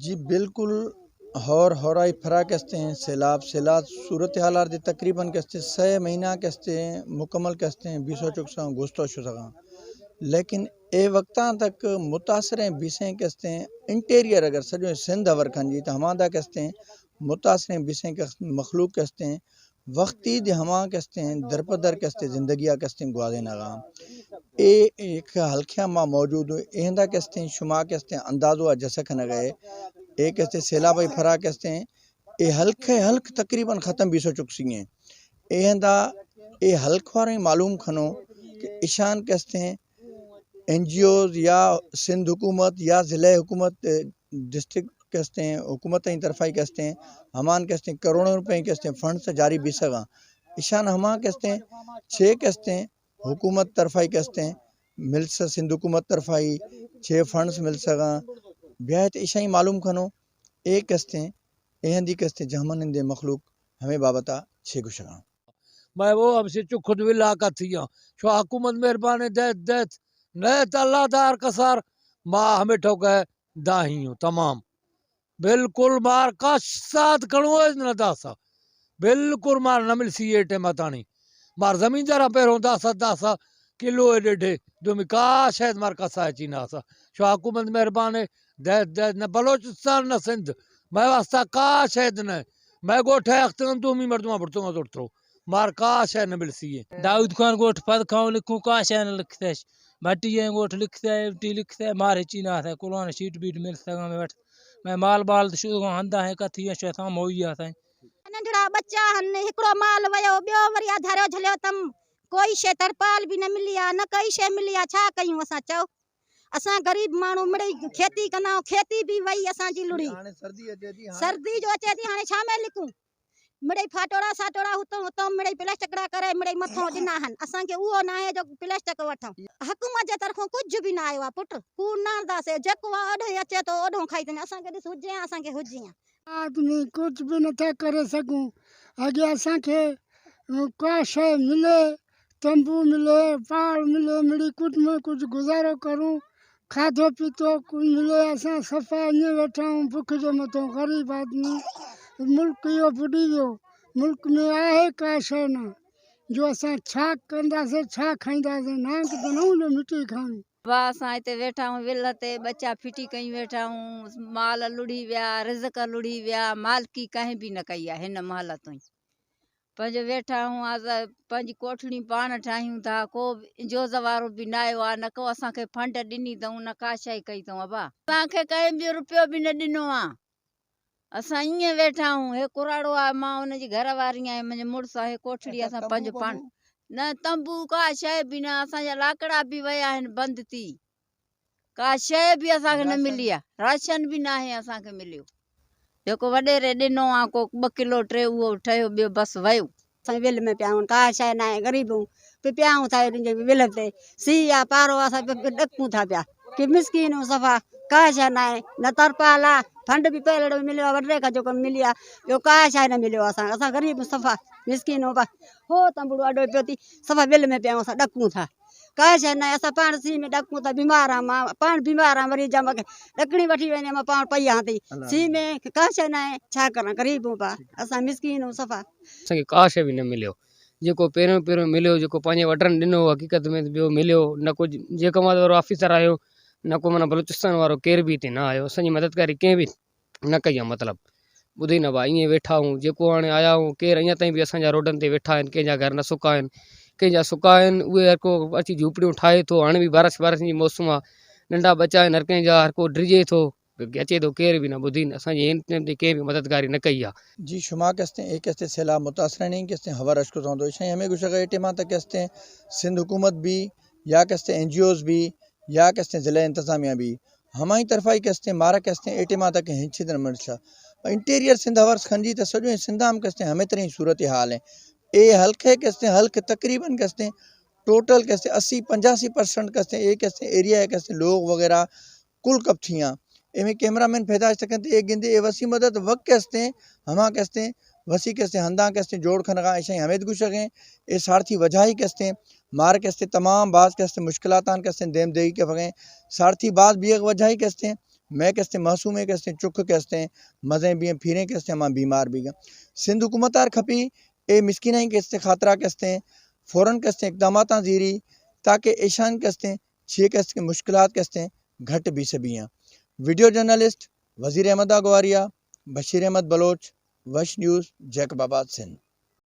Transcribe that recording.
जी बिल्कुल हौर हौराई फरा कस्ते हैं सैलाब सैलाब सूरत हाल दे तकरीबन कस्ते 6 महीना कस्ते मुकम्मल कस्ते हैं बीसो चुक गुस्तो सघां लेकिन ए वक्ता तक मुतासिर बीसें कस्ते इंटीरियर अगर सॼो सिंध अवर खंजी त हमादा कस्ते मुतासिर बीसें मखलूक कस्ते वक्ती दे हमा कस्ते दरपदर कस्ते ज़िंदगिया कस्ते गुआदे नगा ए एक हल्किया मां मौजूद एहंदा कस्ते शुमा कस्ते अंदाज़ो जसख न गए ए कस्ते सैलाब फरा कस्ते ए हल्के हल्क तकरीबन ख़त्म भी सो चुक सी है एहंदा ए हल्क वारो मालूम खनो कि ईशान कस्ते एन जी ओज़ या सिंध हुकूमत या ज़िले हुकूमत डिस्ट्रिक्ट कस्ते हैं हुकूमत जी तरफ़ा ही कस्ते हैं हमान कस्ते हैं करोड़ों रुपए कस्ते हैं फंड्स जारी बि सघां ईशान हमा कस्ते हैं छे कस्ते हैं हुकूमत तरफ़ा ही कस्ते हैं मिल सिंध हुकूमत तरफ़ा ही छे फंड्स मिल सघां ॿिया त ईशा ही मालूम खनो ए कस्ते हैं एहंदी कस्ते जहमन दे मखलूक हमें बाबत छे गुशगां मैं वो हमसे चुख विला का थी छो हुकूमत मेहरबानी देत देत न त अल्लाह दार कसार मां हमें ठोके दाही हूँ तमाम बिल्कुल मार का साथ कणो न दासा बिल्कुल मार न मिलसी ये टेम ताणी मार ज़मींदारा पहिरों दासा दासा किलो ॾेढे दोमी का शायद मार कसा अची न आसा छो हुकूमत मेहरबानी देत देत न बलोचिस्तान न सिंध मैं वास्ता का शायद न मैं ॻोठ अख्तर दोमी मर्दुमा बुड़तुमा उठरो मार का शय न मिलसी है। दाऊद खान गोठ पद खाओ लिखूं का शय न लिखते भट्टी गोठ लिखते टी लिखते मारे चीना था कुरान शीट बीट मिल सका मैं बैठ मैं माल बाल शुरू हंदा है कथी है शैतान मोई आता है। नंढड़ा बच्चा हन हिकिड़ो माल वियो ॿियो वरी आधारो झलियो अथमि कोई शइ तरपाल बि न मिली आहे न कई शइ मिली आहे छा कयूं असां चओ असां ग़रीब माण्हू मिड़ई खेती कंदा आहियूं खेती बि वई असांजी लुड़ी सर्दी जो अचे थी हाणे छा में लिखूं मिड़ई फाटोड़ा साटोड़ा हुतों हुतों मिड़ई प्लास्टिकड़ा करे मिड़ई मथों ॾिना आहिनि असांखे उहो न आहे जो प्लास्टिक वठूं हुकूमत जे तरफ़ों कुझु बि न आयो आहे पुट कूड़ न आणंदासीं जेको आहे ओॾो अचे थो ओॾो खाई थो वञे असांखे ॾिस हुजे असांखे हुजे आदमी कुझु बि नथा करे सघूं अॻे असांखे का शइ मिले तंबू मिले पाड़ मिले मिड़ी कुझु में कुझु गुज़ारो करूं खाधो पीतो कुझु मिले असां सफ़ा ईअं वेठा आहियूं बुख जे मथां ग़रीब आदमी मुल्क इहो बुॾी वियो मुल्क में आहे का शइ न जो असां छा कंदासीं छा खाईंदासीं नांग त न हूंदो मिटी खाऊं। बा असां हिते वेठा आहियूं will ते बच्चा फिटी कई वेठा आहियूं माल लुड़ी विया रिज़क लुड़ी विया मालिकी कंहिं बि न कई आहे हिन महिल ताईं पंहिंजो वेठा आहियूं पंहिंजी कोठड़ी पाण ठाहियूं था को इंजोज़ वारो बि न आयो आहे न को असांखे फंड ॾिनी अथऊं न का शइ कई अथऊं अबा असांखे कंहिं बि रुपयो बि न ॾिनो आहे असां ईअं वेठा आहियूं हे कुराड़ो आहे मां हुनजी घर वारी आहियां मुंहिंजो मुड़ुसु आहे कोठड़ी असां पंहिंजो पाण न तंबू का शइ बि न असांजा लाकड़ा बि विया आहिनि बंदि थी का शइ बि असांखे न मिली आहे राशन बि न आहे असांखे मिलियो जेको वॾेरे ॾिनो आहे को 2 किलो 3 उहो ठहियो ॿियो बसि वियो। असां will में पिया आहियूं का शइ न आहे ग़रीब आहियूं पिया आहियूं था will ते सीउ आहे पारो आहे असां ॾकूं था पिया की मिसकीन आहियूं सफ़ा का शइ न आहे न तरपाल आहे फंड बि पहिरियों मिलियो आहे वॾे खां जेको मिली आहे ॿियो का शइ न मिलियो आहे असांखे असां ग़रीब सफ़ा मिसकीन आहियूं हो तंबूड़ो अॾो पियो थी सफ़ा will में पिया आहियूं असां ॾकूं था का शइ न आहे असां पाण सीउ में ॾकूं था बीमार आहियां मां पाण बीमार आहियां वरी जा मूंखे ॾकणी वठी वञे मां पाण पई आहियां थी सीउ में का शइ न आहे छा करां ग़रीब आहियूं पा असां मिसकीन आहियूं सफ़ा। असांखे का शइ बि न मिलियो जेको पहिरियों पहिरियों मिलियो जेको पंहिंजे वॾनि ॾिनो हक़ीक़त में ॿियो मिलियो न कुझु जेको मां वारो ऑफिसर आयो न को माना बलूचिस्तान वारो केरु बि हिते न आयो असांजी मददगारी कंहिं बि न कई आहे मतिलबु ॿुधई न भाई ईअं वेठा आहियूं जेको हाणे आया आहियूं केरु अञा ताईं बि असांजा रोडनि ते वेठा आहिनि कंहिंजा घर न सुका आहिनि कंहिंजा सुका आहिनि उहे हर को अची झूपड़ियूं ठाहे थो हाणे बि बारिश बारिश जी मौसम आहे नंढा बच्चा आहिनि हर कंहिंजा हर को डिॼे थो अचे थो केरु बि न ॿुधी असांजी हिन टाइम ते कंहिं बि मददगारी न कई आहे। जी शुमा कस्ते एक कस्ते सैलाब मुतासिर नहीं कस्ते हवा रश को दो शई हमें गुशा गए टेमा तक कस्ते सिंध हुकूमत भी या कस्ते एन जी ओज़ भी या कस्ते ज़िला इंतज़ामिया भी हमारी तरफ़ा ही कस्ते मारा कस्ते ए टेमा तक हिंचिद न मिलसा इंटीरियर सिंध हवर्स खंजी त सॼो सिंधाम कस्ते हमें तरह सूरत हाल है ए हल्के कस्ते हल्क तकरीबन कस्ते टोटल कस्ते 80-85% कस्ते ए कस्ते एरिया है कस्ते लोग वगैरह कुल कब थियाँ एमें कैमरामैन फैदा सकते एक गिंदे ए वसी मदद वक्त कस्ते हमा कस्ते वसी कस्ते हंदा कस्ते जोड़ खनगा ऐसा हमें गुशगे ए सारथी वजह ही कस्ते मार कस्ते तमाम बाज कस्ते मुश्किलातान कस्ते देम देही के फगे सारथी बाज भी एक वजह ही कस्ते मैं कहते मासूम कहते चुख कहते मज़े भी फिरें कहते मां बीमार भी सिंध हुकूमत are खपी ए मिसकीन कहते खातरा कहते फ़ौरन कहते इकदाम जीरी ताकि एशान कहते छे कहते मुश्किलात कहते घट भी सभी। वीडियो जर्नलिस्ट वज़ीर अहमद अगवारिया, बशीर अहमद बलोच, वश न्यूज़, जैकबाबाद, सिंध।